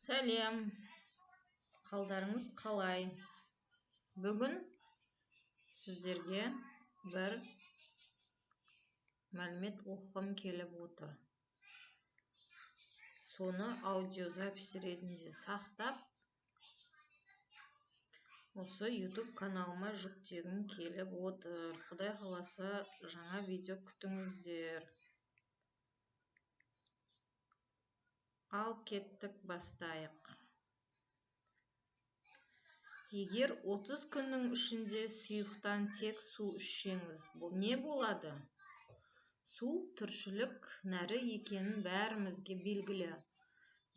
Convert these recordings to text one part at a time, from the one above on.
Сәлем! Қалдарыңыз қалай? Бүгін сіздерге бір мәлімет оқығым келіп отыр. Соны аудиозапись ретінде сақтап, осы YouTube каналыма жүктегім келіп отыр. Құдай қаласа, жаңа видео күтіңіздер. Ал кеттік, бастайық. Егер 30 күннің ішінде сұйықтан тек су ішсеңіз, не болады? Су тіршілік нәрі екенін бәрімізге белгілі.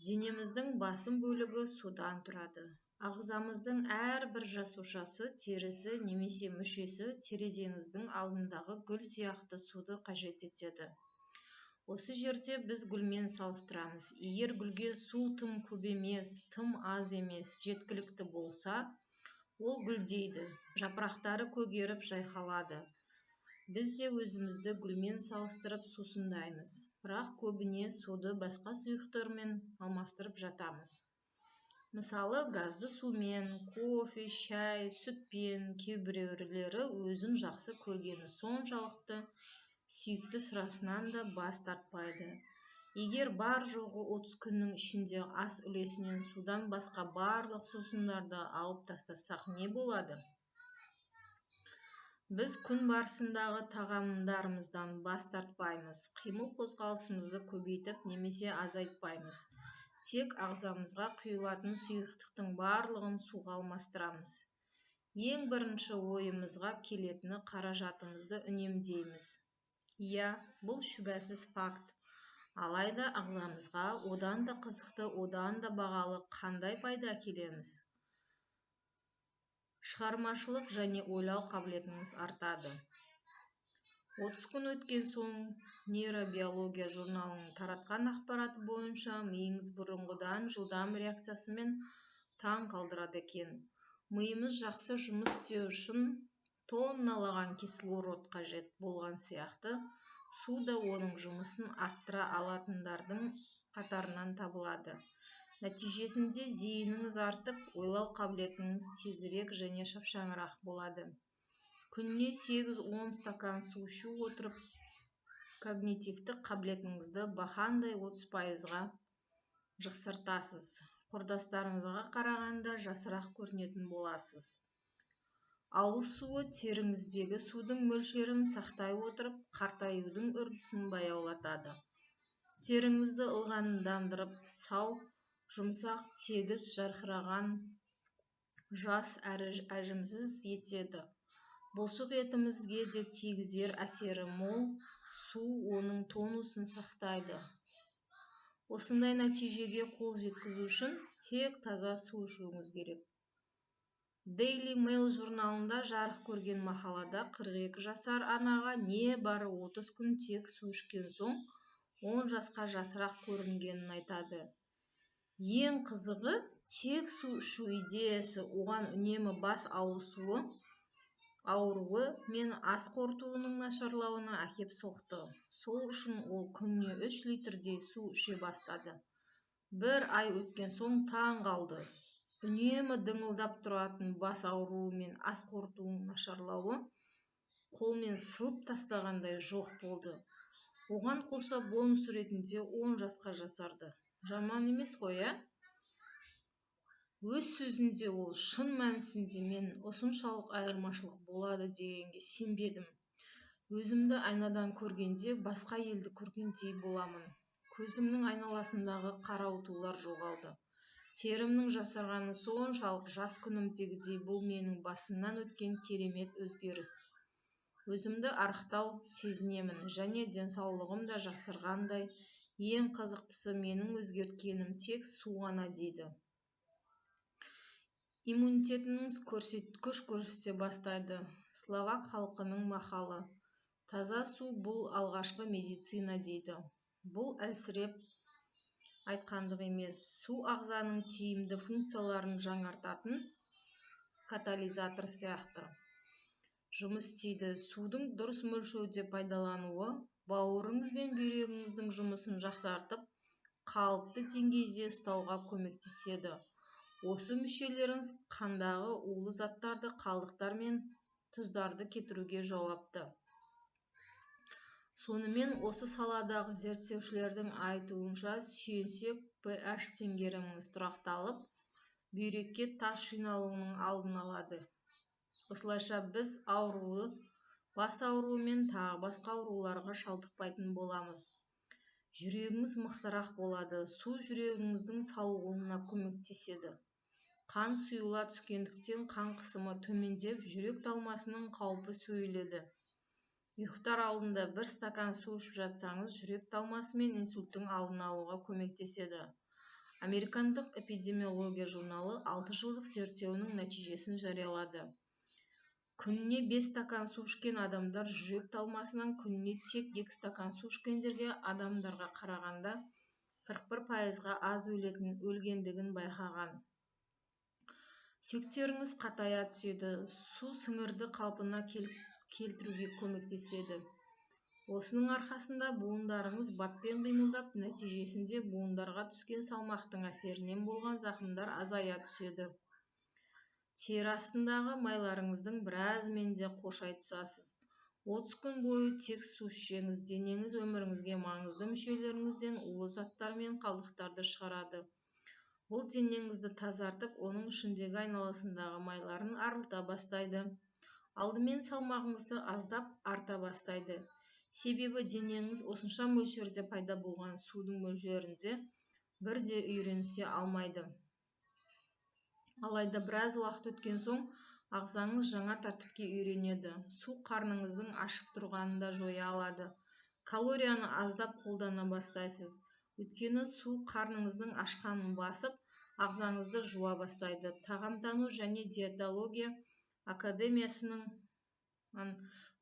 Денеміздің басым бөлігі судан тұрады. Ағзамыздың әрбір жасушасы, терісі немесе мүшесі терезеңіздің алдындағы гүл сияқты суды қажет етеді. Осы жерде біз гүлмен салыстырамыз. Егер гүлге су тым көп емес, тым аз емес, жеткілікті болса, ол гүлдейді, жапырақтары көгеріп жайқалады. Біз де өзімізді гүлмен салыстырып сусындаймыз, бірақ көбіне суды басқа сұйықтармен алмастырып жатамыз. Мысалы, газды сумен, кофе, шай, сүтпен. Кейбіреулері өзін жақсы көргені соншалықты сүйікті сырасынан да бас тартпайды. Егер бар-жоғы 30 күннің ішінде ас үлесінен судан басқа барлық сусындарды алып тастасақ не болады? Біз күн барысындағы тағамдарымыздан бас тартпаймыз, қимыл-қозғалысымызды көбейтіп немесе азайтпаймыз. Тек ағзамызға құйылатын сұйықтықтың барлығын суға алмастырамыз. Ең бірінші ойымызға келетіні қаражатымызды үнемдейміз. Иә, бұл шүбәсіз факт. Алайда ағзамызға одан да қызықты, одан да бағалы қандай пайда әкелеміз? Шығармашылық және ойлау қабілетіңіз артады. 30 күн өткен соң нейробиология журналының таратқан ақпараты бойынша миыңыз бұрынғыдан жылдам реакциясымен таң қалдырады екен. Миымыз жақсы жұмыс істеу үшін тонналаған кислород қажет болған сияқты, су да оның жұмысын арттыра алатындардың қатарынан табылады. Нәтижесінде зейініңіз артып, ойлау қабілетіңіз тезірек және шапшаңырақ болады. Күніне 8-10 стакан су ішу отырып, когнитивтік қабілетіңізді бақандай 30%-ға жақсартасыз. Құрдастарыңызға қарағанда жасырақ көрінетін боласыз. Ауыз суы теріңіздегі судың мөлшерін сақтай отырып, қартаюдың үрдісін баяулатады. Теріңізді ылғалдандырып, сау, жұмсақ, тегіс, жарқыраған, жас әрі әжімсіз етеді. Бұлшық етімізге де тигізер әсері мол, су оның тонусын сақтайды. Осындай нәтижеге қол жеткізу үшін тек таза су ішуіңіз керек. Daily Mail журналында жарық көрген мақалада 42 жасар анаға не бары 30 күн тек су ішкен соң 10 жасқа жасырақ көрінгенін айтады. Ең қызығы, тек су ішу идеясы оған үнемі бас ауруы мен ас қорытуының нашарлауына әкеп соқты. Сол үшін ол күніне 3 литрдей су іше бастады. Бір ай өткен соң таң қалды. Үнемі дыңылдап тұратын бас ауруы мен ас қорытуының нашарлауы қолмен сылып тастағандай жоқ болды. Оған қоса бонус ретінде 10 жасқа жасарды. Жаман емес қой, ә? Өз сөзінде ол шын мәнісінде мен осыншалық айырмашылық болады дегенге сенбедім. Өзімді айнадан көргенде басқа елді көргендей боламын. Көзімнің айналасындағы қарауытулар жоғалды. Терімнің жасарғаны соншалық жас күнімдегідей бұл менің басымнан өткен керемет өзгеріс. Өзімді арықтау сезінемін және денсаулығым да жақсарғандай. Ең қызықтысы менің өзгерткенім тек су ғана дейді. Иммунитетіңіз күш көрсете бастайды. Словак халқының мақалы: таза су бұл алғашқы медицина дейді. Бұл әлсіреп айтқандық емес. Су ағзаның тиімді функцияларын жаңартатын катализатор сияқты жұмыс істейді. Судың дұрыс мөлшерде пайдалануы бауырыңыз бен бүйрегіңіздің жұмысын жақсартып, Қалыпты деңгейде ұстауға көмектеседі. Осы мүшелеріңіз қандағы улы заттарды, қалдықтар мен тұздарды кетіруге жауапты. Сонымен, осы саладағы зерттеушілердің айтуынша сүйенсек, pH теңгеріміңіз тұрақталып, бүйрекке тас жиналуының алдын алады. Осылайша біз ауруы, бас ауруы мен тағы басқа ауруларға шалдықпайтын боламыз. Жүрегіңіз мықтырақ болады. Су жүрегіңіздің сауығуына көмектеседі. Қан сұйыла түскендіктен, қан қысымы төмендеп, жүрек талмасының қаупі сейіледі. Ұйықтар алдында бір стакан су ішіп жатсаңыз, жүрек талмасы мен инсульттің алдын алуға көмектеседі. Американдық эпидемиология журналы 6 жылдық зерттеуінің нәтижесін жариялады. Күніне 5 стакан су ішкен адамдар жүрек талмасынан күніне тек 2 стакан су ішкендерге адамдарға қарағанда 41%-ға аз өлгендігін байқаған. Сүйектеріңіз қатая түседі. Су сіңірді қалпына келтіруге көмектеседі. Осының арқасында буындарыңыз баппен қимылдап, нәтижесінде буындарға түскен салмақтың әсерінен болған зақымдар азая түседі. Тері астындағы майларыңыздың біразымен де қош айтысасыз. 30 күн бойы тек су ішсеңіз, денеңіз өміріңізге маңызды мүшелеріңізден улы заттар мен қалдықтарды шығарады. Бұл денеңізді тазартып, оның ішіндегі, айналасындағы майларын арылта бастайды. Алдымен салмағыңызды аздап арта бастайды, себебі денеңіз осынша мөлшерде пайда болған судың мөлшерінде бірде үйренісе алмайды. Алайда біраз уақыт өткен соң ағзаңыз жаңа тәртіпке үйренеді. Су қарныңыздың ашып тұрғанын да жоя алады. Калорияны аздап қолдана бастайсыз, өйткені су қарныңыздың ашқанын басып, ағзаңызды жуа бастайды. Тағамтану және диетология академиясының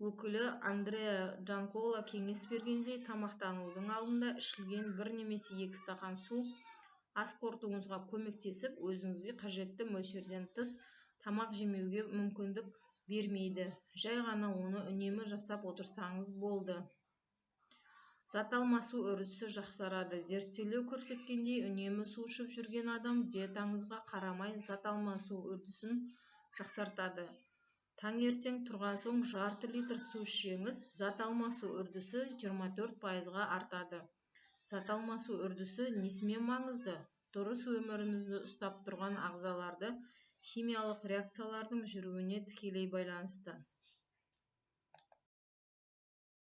өкілі Андреа Джанкола кеңес бергендей, тамақтанудың алдында ішілген бір немесе 2 стақан су ас қорытуыңызға көмектесіп, өзіңізге қажетті мөлшерден тыс тамақ жемеуге мүмкіндік бермейді. Жай ғана оны үнемі жасап отырсаңыз болды. Зат алмасу үрдісі жақсарады. Зерттеулер көрсеткендей, үнемі су ішіп жүрген адам диетаңызға қарамай зат алмасу үрдісін жақсартады. Таңертең тұрған соң жарты литр су ішсеңіз, зат алмасу үрдісі 24%-ға артады. Зат алмасу үрдісі несімен маңызды? Дұрыс өмірімізді ұстап тұрған ағзаларды химиялық реакциялардың жүруіне тікелей байланысты.